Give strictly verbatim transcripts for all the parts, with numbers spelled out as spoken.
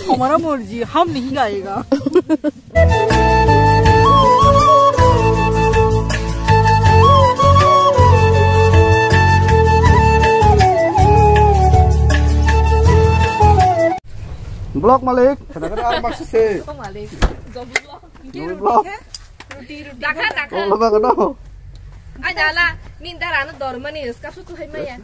तुम्हारा मर्जी, हम नहीं गाएगा। Vlog malik. Kadang-kadang armak sese. Vlog malik. Zombie vlog. Zombie vlog. Ruti, ruti. Dakha, dakha. Oh, lama kena. Ay, dala, ninda rano dormani, skap su tu hai maya.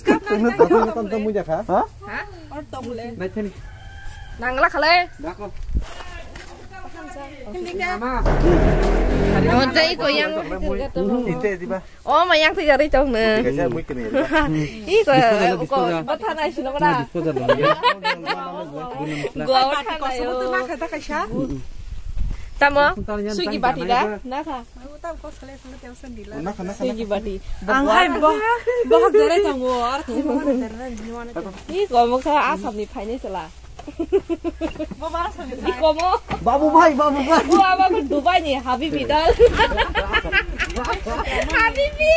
Skap na, ini na, tak na, na, na, na, muja kha? Ha? Ha? Or tongule. Nai thani. Nangla khale. Dako. Hindi ka? Mama. Nonjai ko yang. Inte diba? Oh, mayang tu jari chong ne. Kaisa mui kene. Ih, ko, disposal, ko, disposal. Bathana sino Na, kora. Disposal dong, ya. Gua bathana yo. Tamo, suigi bati da? Na kha. Na kha, na kha, na kha. Suigi bati. Ang hai bo, bo jare tongo, ar tu. Ih, ko mo kha Assam ni phaini sela. Ikomo. Babu bhai, babu bhai. Bu aba ko Dubai ni Habibi dal. Habibi.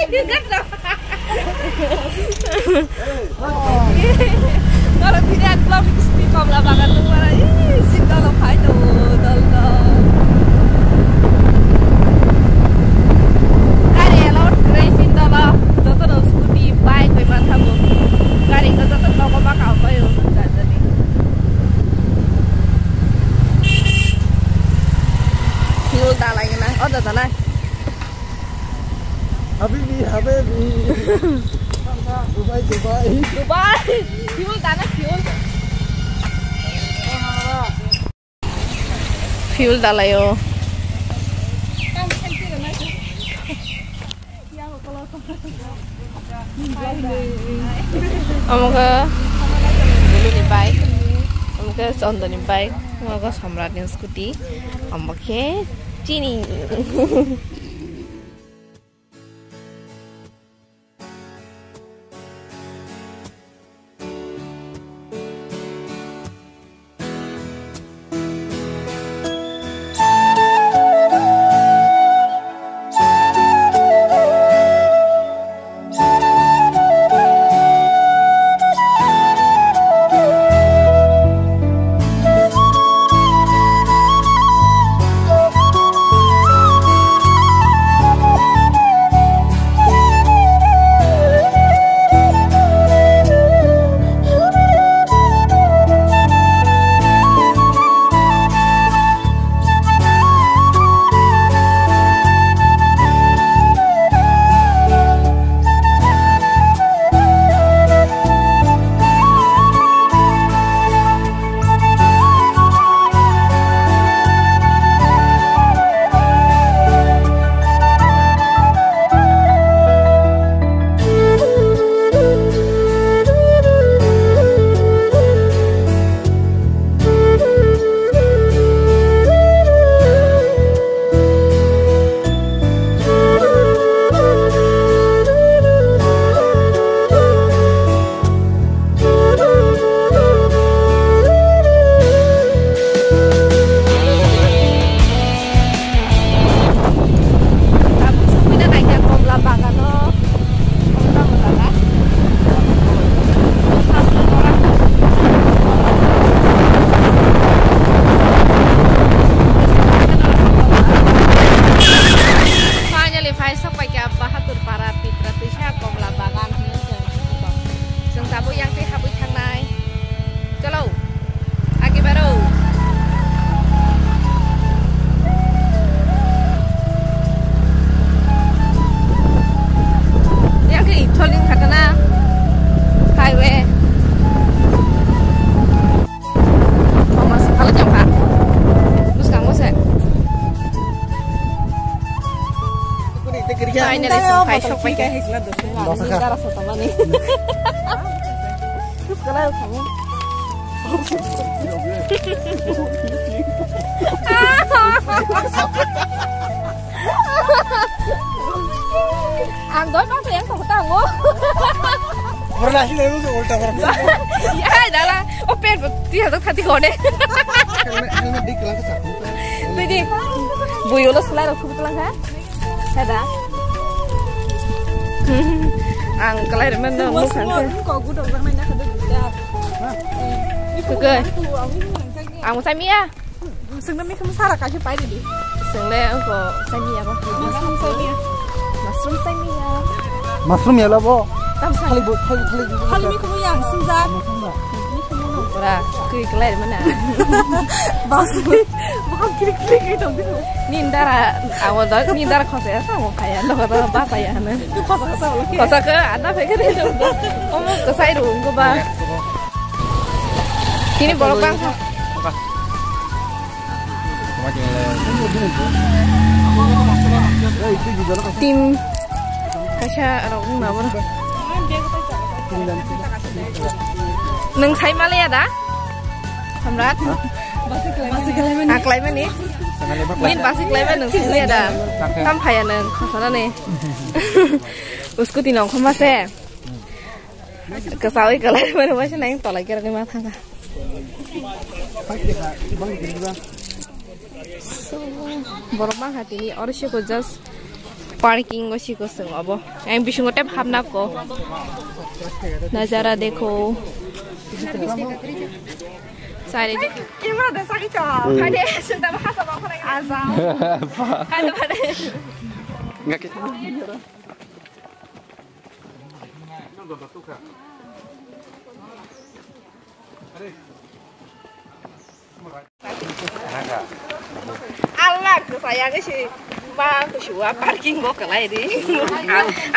Oro bini ang vlog ni kisti komla bagan nung mara. Ih, sindalo phai to, dal dal. Gari allowed kwrwi sindalo. Joto no scooty, bike bai manthago. Gari ko joto nogo ma ka payo. Jani. Fuel dalai na. O da dalai. Habibi, habibi. Dubai, Dubai. Dubai. Fuel dana, fuel. Fuel dalaio. Omo khe Bulu ni bike, omo khe Chondo ni bike, omo khe Samrat ni scooty, omo khe chini. Tabuk sokphaina naikha komla bagano. Komla bagana. Finally, phai sokpaikha Bahadur Para Pitra Twisa Komla Bagan hinwi chwng. Chwng tabuk yang twi habwi thangnai. Chalo. Agi baro. Yang twi tholing khatana. Highway. Thomas, halo jong kha. Bwskango se. Finally, chwng phai sokpaikha. Dara sotamani. Bwskango. Ang doi bangsa yang tong tango. Pura nasi lalu tu ulta pura. Ya, dala. O pen, tiada tadi kau deh. Helmet, helmet di kelas satu. Tui di. Buyo lo selai rok kubetulan kan? Ada. Ang kelai remen dong. Semua, semua, kau gudang remen nak ada. Kukui. Ang chai miya. Sengna mi kamu sara kaje pai di. Sengle ko chai miya ko. Mushroom chai miya. Mushroom chai miya. Mushroom ya labo. Tam sa. Khali bo, khali, khali. Khali mi kamu yang sungja. Ora, kui kelai mana. Bas. Bukan kiri kiri gitu. Nindara, awal dah, nindara kau saya sama kaya, no kata apa saya, no. Itu kau sama sama lagi. Kau saya ke ada pikir itu. Kamu ke saya dulu, kau bah. Ini bolok bang. Team kaisa rok wng na bono. Nwng sai maliya da? Samrat? Aklai mani? Nini basi klai mani nwng sai maliya da? Tam phaya nwng khosana ni. Uskuti nong khoma se. Kwchawui kwlai mani waisa nang tolai khe rwgwi ma thangkha. So, borok bangkha tini oro siko just parking o siko chwng obo. Ang bisingo tei hapna ko. Najara dekho. Sari dekho. Camera de sakhi to. Phade sunda ba hasa ba khona. Aza. Phade phade. Ngake. Allah, saya ke si bang ke suwa parking bo kelai di.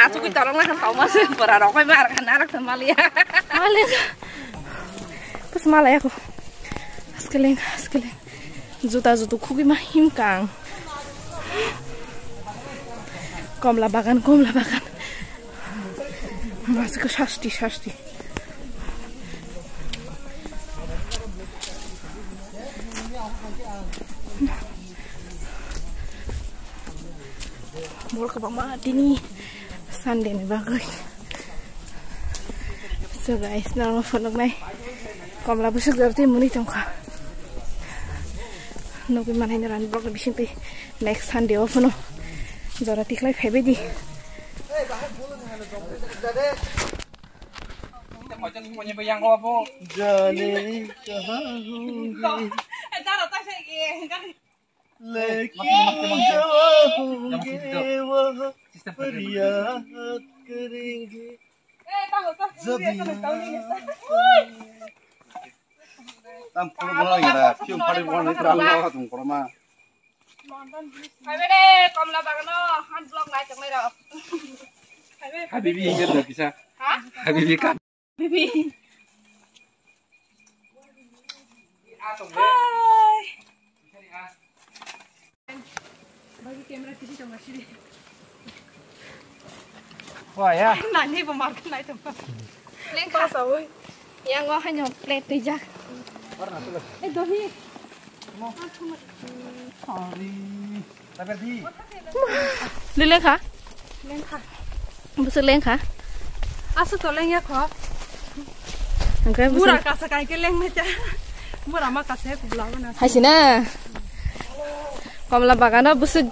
Aku kita orang lah kan tahu masih berarok kan arah kan arah sama lihat. Maling. Terus malah aku. Askeling, askeling. Juta jutu khugwi ma himkang. Komla bagan, komla bagan. Maske sasti, sasti. Borok kwbangma tini Sunday ni bagwi. So guys, norok phunuknai komla bwswk jora tei mwnwi tongkha. Nugwi manai norani borok bisingtwi next Sunday o phano jora tikhlai phaibai di. जाने कहाँ होंगे, लेकिन जो होंगे वो फरियाद करेंगे। जब याद आएंगे। Tam polo bono ngira, piu pari bono ngira, lo tum koroma. Hai bere, komla bagano, hand block nai tong nai ro. Habibi, ingat lo bisa. Ha? Habibi kan. Habibi. Hai. Bagi camera tisi tong sini. Wah ya. Nani bo market nai tong. Lengkha sawi. Yang wah hanya plate tijak. Eh dohi. Sorry. Lengkha? Lengkha. Bwswk lengkha? Aswk to lengya kho. Hwnkhe bwswk bura kasa kai khe lengmai cha. Bura ma kasa kubla bana. Haisina. Komla bagano bwswk,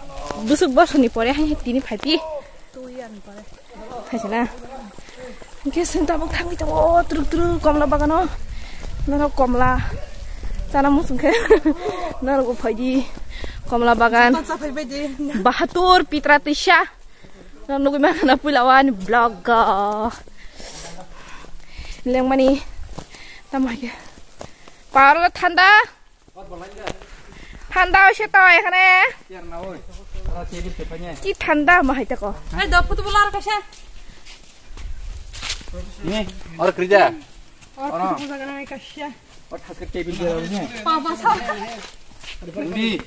bwswk bosoni pore hai tini phaipi. Tui ani pore. Haisina. Hwnkhe chwng tabuk thangwi tongo, twrwk twrwk komla bagano. Norok komla chana muchung khe norok bo phaidi komla bagan. Joto chaphai baidi. Bahatur pitra twisa. Norok nugwi mankha na puila o ani vlog o. Lengmani tamo hai khe. Power o thanda. Thanda oise to ekhane. Ki thanda ma hai tako. Ei do football ar kaisa. Ni, or krija. Or football ar kaisa. Or thaske table dia ni. Papa sa. Ni.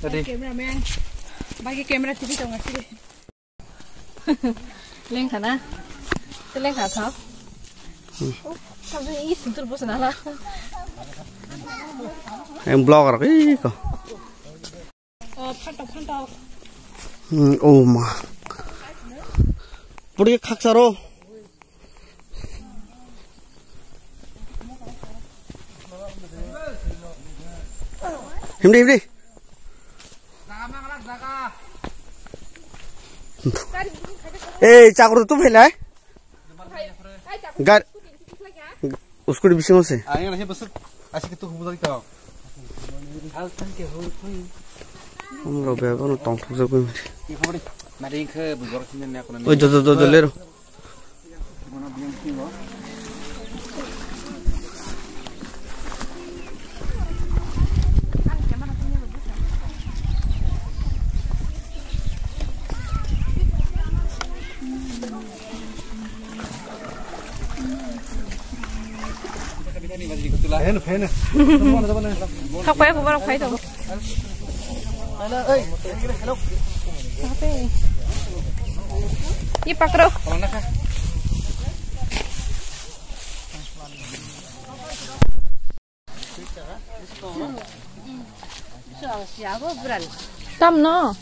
Tadi. Cameraman. Bagi camera T V tong asli. Lengkha na? Te lengkha kha? Sabi i suntur bosa nala. Em blogger iko. Oh, phantok, phantok. Hmm, oh ma. Puri khaksaro. Himdi, himdi. Ei, chakru tu phelai. Gar. Uskuri bisingo se. Ang yang nasi besuk. Asik itu hubung tadi tau. Al tan ke hol koi. Umro be bono tong thuk jagoi mari. Ini kau beri. Mari ke bubur sini ni aku nani. Oi, do, do, do, do, lero. Thok pai, borok phai tongo. I pakro. Tam no.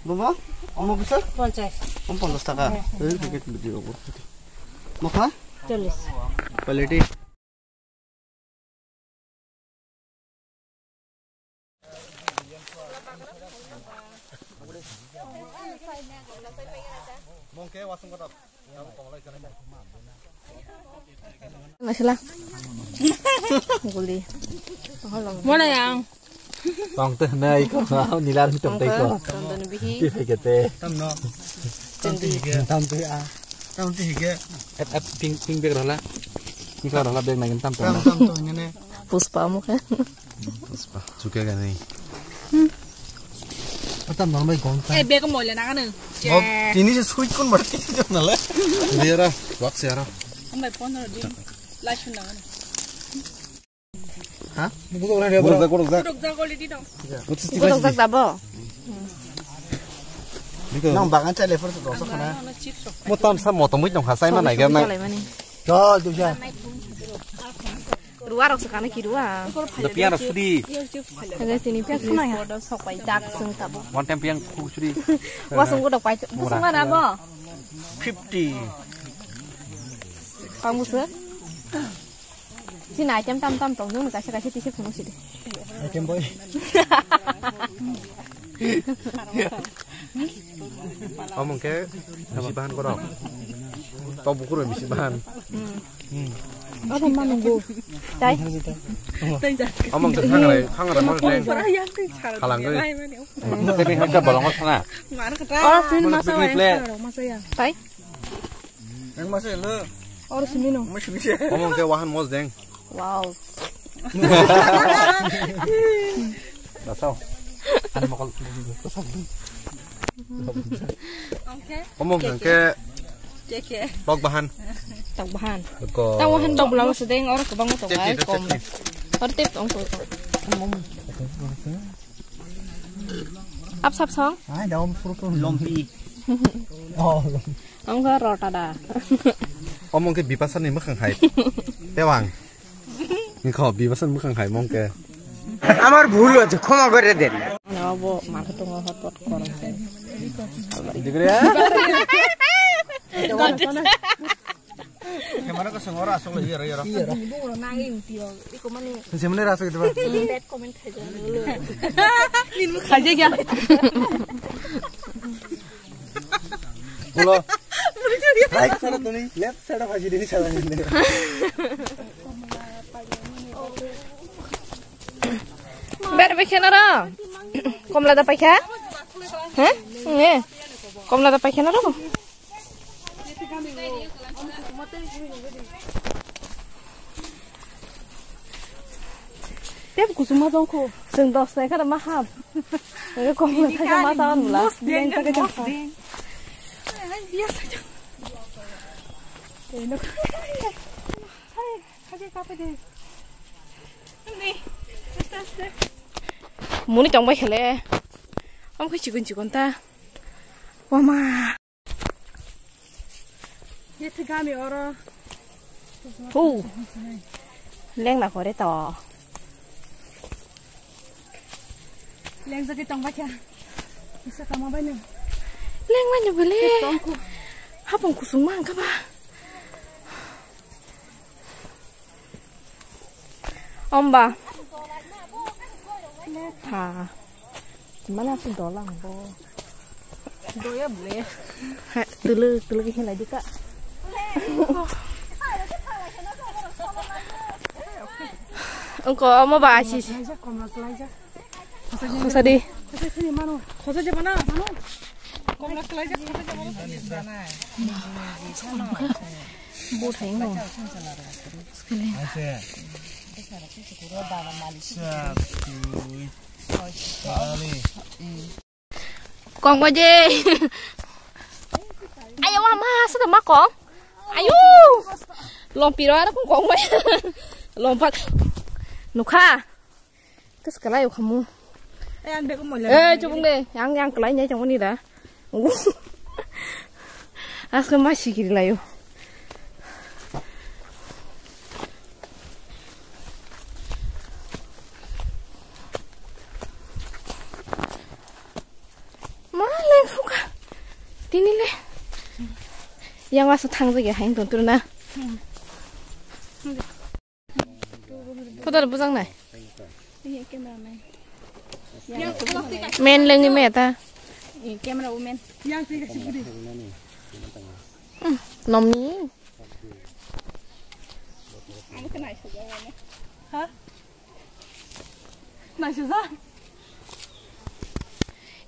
Bobo, omo kisa? Ponchas. Om ponchas taka. Eh, paket bidi obo. Mokha? Chollis. Quality. Masala. Guli. Mona yang. Tong te na iko, nilar mi tong te iko. Tong te bihi. Ti phai kete. Tam no. Tam ti hige. Tam ti a. Tam ti hige. Ep, ep, ping, ping bag rola. Ping rola bag nangin tam tam. Tam tam to ngene. Puspa mo khe. Puspa. Chuke ga nei. Tam normal gong ta. Eh, bag mo le na kanu. Tini se sui kun bar ti jong na le. Dia ra, wak se ra. Ambai pondro din. Lai shun na kanu. Ha? Gudok jak, gudok jak. Gudok jak already dong. Gudok jak dabo. Nang bagan chale first dosa khana. Mo tam sa mo to mui tong kha sai ma nai ga nai. Chal tu ja. Ruwa rok sakana ki ruwa. Da piang rok sudi. Aga sini piang suna ya. Sok pai jak sung tabo. One time piang khu sudi. Wasung gudok pai. Busung mana bo? Fifty. Kamu sir? Sini item tam tam tong nung kaisa kaisa tise phunuk sidi. Item boy. Omong ke misi bahan korok. Tau bukur misi bahan. Abo manung bo. Tai. Omong ke khangrai khangrai mo deng. Halang ke. Tebing hangka balong sana. Oh, sini masa ya. Tai. Yang masa lo. Or sini no. Masih bisa. Omong ke wahan mos deng. Wow. Dasau. Ani mokol. Omong ke. Ke ke. Tok bahan. Tok bahan. Ko. Tok bahan tok belama sedeng or kebang tok ai kom. Or tip tong tok. Ap sap song. Ai daun pur pur. Lompi. Oh. Ang ga rota da. Omong ke bipasa ni mukhang hai. Tewang. Ni kho bipasa ni mukhang hai mong ke. আমার ভুল হয়েছে, ক্ষমা করে দেন। Abo ma khe tongo hotpot korang hai. Digre. Kemana ke sengora asal iya iya. Iya. Semene rasa gitu ba. Bad comment khaja. Khaja kya? Pulo. Right side tuni left side phaji dini sala ni. Ber bekhe nara. Komla da paikha? He? Nge. Komla da paikha nara. Tep kusuma tongkho. Chwng dos taikha ma ham. Nge kom taikha ma tawan bula. Mosdeng, mosdeng. Muni tongbai khele. Am khe chikon chikon ta. Wama. Yethe gami oro. Hu. Leng na kore to. Leng jagi tong bakya. Isa kama bai no. Leng bai no bele. Tongku. Hapung kusung mang kaba. Omba. Ha. Mana si dolang bo. Doya bole. Ha, tulu, tulu ke helai dika. Engko omo ba asi. Kelaijak, komla kelaijak. Khosa di. Khosa sini mano. Khosa je mana, mano. Komla kelaijak, khosa je mana. Bo thai ngo. Skele. Kongma je. Ayo, wa ma, sa ma kong. Ayo. Lompi ro, ada kong kong ma. Lompak. Nukha. Kes kalai kamu. Eh, ang bego mo. Eh, chubung de. Yang, yang kalai nyai chong ni da. Aska ma sikiri layo. Ma leng phuka. Tini le. Yang asu thang jage hain ton turna. Photo bujang nai. Men lengni me ta. Camera woman. Hmm, nomni. Ha? Naisajak.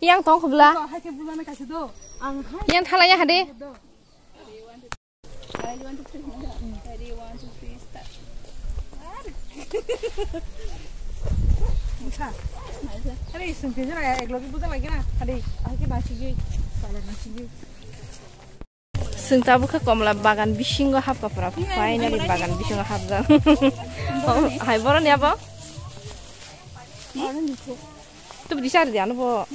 Yang tong khobla. Hai ke bujana kaisa do. Ang hai. Yang thala ya hade. Ready, one, two, three, start. Are, iseng ke jara, ek logi buja lagi na. Are, ahi ke nasi ji, sabar nasi ji. Seng tabuk khe komla bagan bisingo hapka pura. Finally bagan bisingo hapjak. Hai boroni abo? Tub disar di ano bo.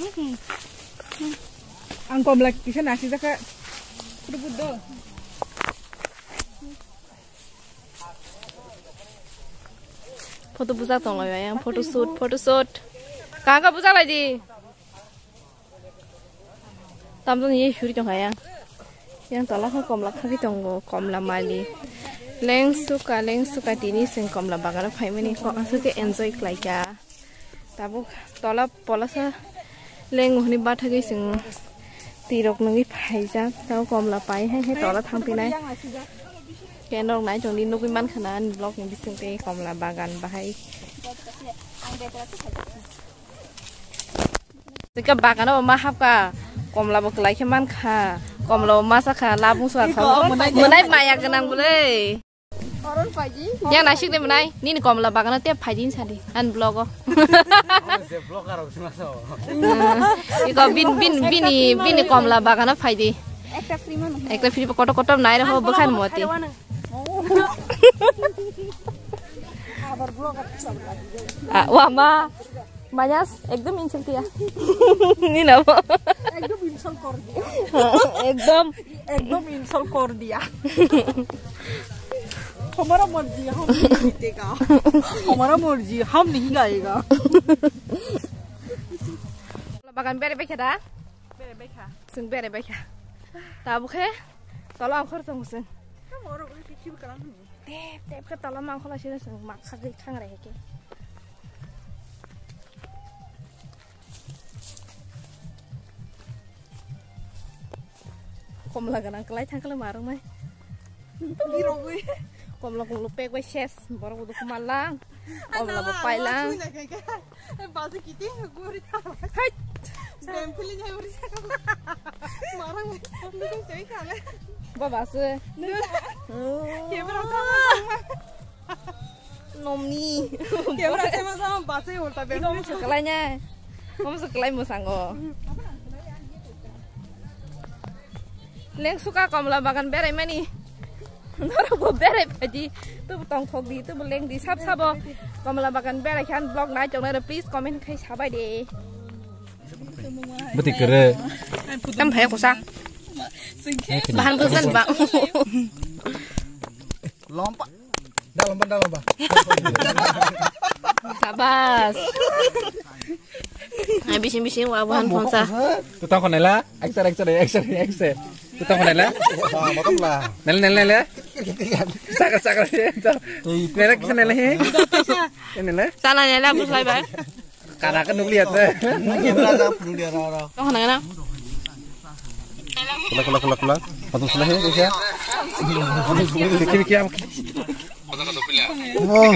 Ang komla kisa nasi jaka. Kudu buddo. Photo bujak tong lai yang photo shoot, photo shoot. Kaka bujak lai di. Tamjani ye suri tong kha yang. Yang tola kha komla khagwi tongo, komla mali. Leng suka, leng suka tini seng komla bagano phaimani kok aswk khe enjoy khlai kha. Tabuk tola polasa leng hwnwi bathagwi seng tirok nungwi phaijak. Tabuk komla pai hai hai tola thangphinai. Kenrok nai tongdi nugwi mankha na ani vlog ni bising tei komla bagan bahai. Tika bagano ma hapka, komla bo kwlai khe mankha, komla bo masa kha, labung sua kha, mwnai maya gwnang bwle. Yang naisik de mwnai, nini komla bagano te phaidi sadi, an vlog o. Iko bin, bin, bini, bini komla bagano phaidi. Ekta free kotor kotor nai rokho bwkhan moti. Ah, wah ma. Mayas, ekdom insult ya. Ni namo. Ekdom insult kor diya. Ekdom. Ekdom insult kor diya. Hamara marji hum nahi jitega. Hamara marji hum nahi gayega. Bagan bere bekhe da? Bere bekha. Seng bere bekha. Tabukhe tolo angkhor tong seng. Tep, tep khe tala mangkhola sini seng mak khagwi khangra heke. Komla ganang kwlai thang kwlai marung mai. Birogwi. Komla komla pek bai ses, borok udu kumalang. Komla bo pailang. Basi kiting guri tha. Hai. Bem feeling hai uri. Marang. Nukung cewek kale. Ba basi. Camera sama sama. Nomni. Camera sama sama basi ulta bem. Kamu sekelainya. Kamu sekelai musango. Leng suka komla bagan berai mani. Norok bo berai phaidi. Tubu tong thok di, tubu leng di, sab sabo. Komla bagan berai khan vlog nai chongnai rok, please comment khai sabai de. Bwtwi kwrwi. Tam phai kusa. Bahan kusan ba. Lompa. Da lompa, da lompa. Sabas. Ai, bising, bising, wa, buhan phonsa. Tutang ko nela, ekser, ekser, ekser, ekser. Tutang ko nela. Wah, motom lah. Nela, nela, nela. Sakar, sakar, nela, kisa nela, he. Nela. Sana nela, bus lai, bai. Kana ka nukli ate. Nukli ate, nukli ate, ro, ro. Kau nana. Kula, kula, kula, kula. Patung sila he, kaisa. Kiki, kiki, am. Oh.